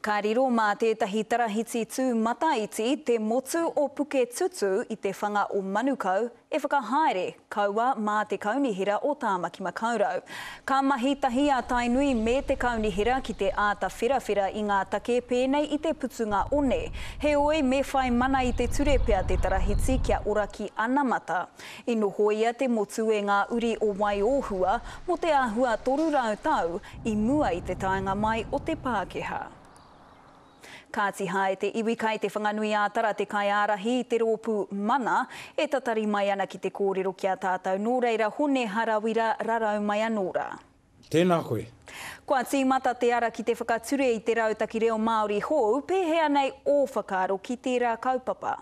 Ka riro mā tētahi tarahiti tūmataiti te motu o Puketutu i te whanga o Manukau e whakahaere, kaua mā te Kaunihera o Tāmaki Makaurau. Ka mahi tahi a Tainui me te Kaunihera ki te āta wherawhera i ngā take pēnei i te putunga one. Heoi, me whai mana i te ture pea te tarahiti kia ora ki anamata. I nohoia te motu e ngā uri o Waiōhua mō te āhua 300 tau i mua i te taenga mai o te Pākehā. Kāti hae te iwi kai Te Whanganui-ā-Tara te kaiārahi i te rōpū Mana e tatari mai ana ki te kōrero ki a tātou nō reira Hone Harawira rarau mai anō rā. Tēnā koe. Kua tīmata te ara ki te whakature i te rautaki reo Māori hou, pēhea nei ō whakaaro ki tērā kaupapa?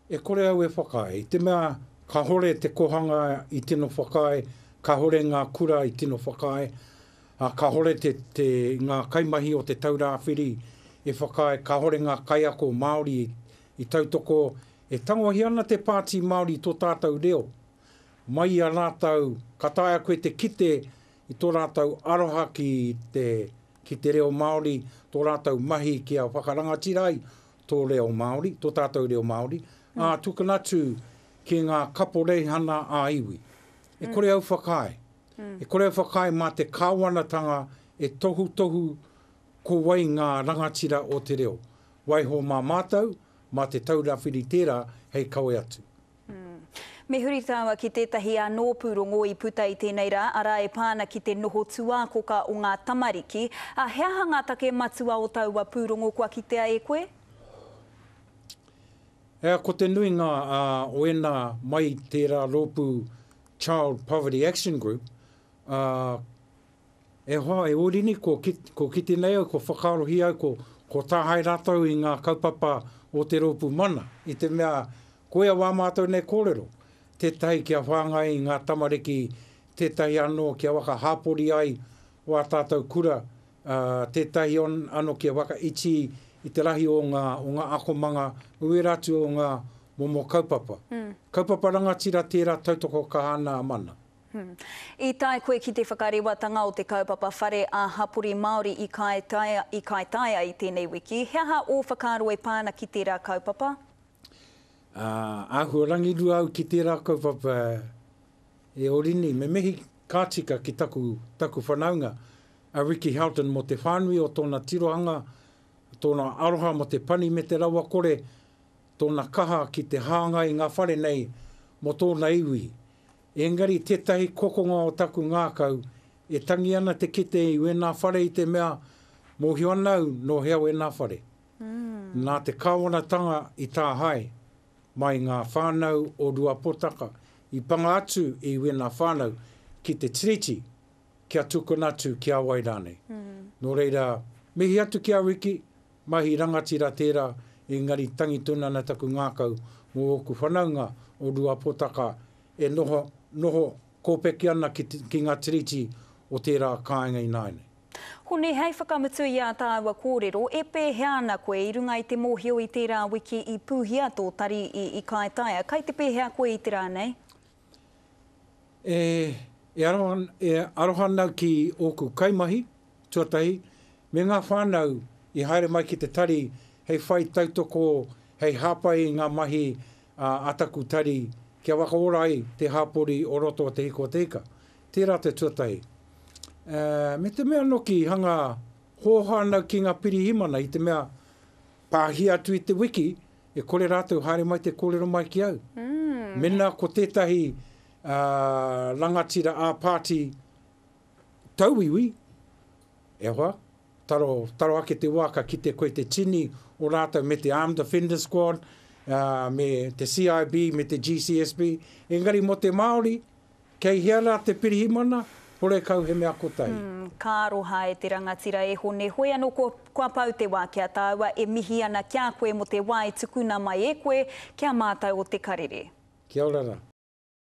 E kore au e whakaae, i te mea kahore te kohanga i tino whakaae, kahore ngā kura i tino whakaae, ā, kahore te, te, ngā kaimahi o Te Taurāwhiri e whakaae, kahore ngā kaiako Māori i tautoko, e tangohia ana te Pāti Māori i tō tātou reo. Mai i a rātou, ka taea koe te kite i tō rātou aroha ki te, ki te reo Māori, tō rātou mahi kia whakarangatira ai tō reo Māori, tō tātou reo Māori, ā, tukuna atu ki ngā kaporeihana ā-iwi. E kore au whakaae. E kore au whakaae mā te kāwanatanga e tohutohu ko wai ngā rangatira o te reo. Waiho mā mātou, mā Te Taura Whiri tērā hei kawe atu. Me huri tāua ki tētahi anō pūrongo i puta i tēnei rā, arā e pā ana ki te noho tūākoka o ngā tamariki. Ā, he aha ngā take matua o taua pūrongo kua kitea e koe? Ea, ko te nuinga o ēnā mai tērā rōpū Child Poverty Action Group, ā, E hoa, e Orini, ko, ko kite nei au, ko whakaarohia au, ko, ko tāhae rātou i ngā kaupapa o te rōpū mana, i te mea, koia wā mātou nei kōrero, tētahi kia whāngai i ngā tamariki, tētahi anō kia waka hāpori ai wā tātou kura, ā, tētahi anō kia whakaiti i te rahi o ngā, o ngā akomanga, me wērā atu o ngā momo kaupapa. Kaupapa rangatira tērā tautoko kaha ana a Mana. I tae koe ki te whakarewatanga o te kaupapa whare ā-hapori Māori i Kaitaia, i Kaitaia i tēnei wiki. He aha ō whakaaro e pā ana ki tērā kaupapa? Ā, āhua rangirua au ki tērā kaupapa e Orini. Me mihi ka tika ki taku, taku whanaunga a Ricky Houghton mō te whānui o tōna tirohanga, tōna aroha mō te pani me te rawakore, tōna kaha ki te hāngai i ngā whare nei mō tōna iwi. Engari tētahi kokonga o taku ngākau, e tangi ana te kite i wēnā whare i te mea, mōhio ana au nō hea wēnā whare. Nā te kāwanatanga i tāhae mai ngā whānau o Ruapotaka i panga atu i wēnā whānau ki te Tiriti kia tukuna atu ki a wai rānei. Nō reira, mihi atu ki a Ricky, Mahi rangatira tērā, engari tangi tonu ana taku ngākau mō ōku whanaunga o Ruapotaka e noho, noho kōpeke ana ki, ki ngā tiriti o tērā kāinga ināianei. Hone, hei whakamutu i ā tāua kōrero, e pēhea ana koe i runga i te mōhio i tērā wiki i pūhia tō tari i i Kaitaia, kai te pēhea koe i te rā nei? E, e aroha, e aroha ana au ki ōku kaimahi, tuatahi, me ngā whānau i haere mai ki te tari hei whai tautoko, hei hāpai i ngā mahi a taku tari kia whakaora ai te hāpori o roto o Te Hiko o Te Ika. Tērā te tuatahi. Me te mea noki i hanga hōhā ana ki ngā pirihimana i te mea pāhia atu i te wiki e kore rātou haere mai te kōrero mai ki au. Mēnā ko tētahi rangatira ā-pāti Tauiwi, e hoa, taro, taro ake te wā ka kite koe te tini o rātou me te Armed Offender Squad, ā, me te CIB, me te GCSB. Engari mō te Māori, kei hea rā te pirihimana, horekau he mea kotahi. Mm, ka aroha e te rangatira e Hone. Hoi anō kua, kua pau te wā ki a tāua e mihi ana ki a koe mō te wā i tukuna mai e koe ki a mātou o Te Karere. Kia ora rā.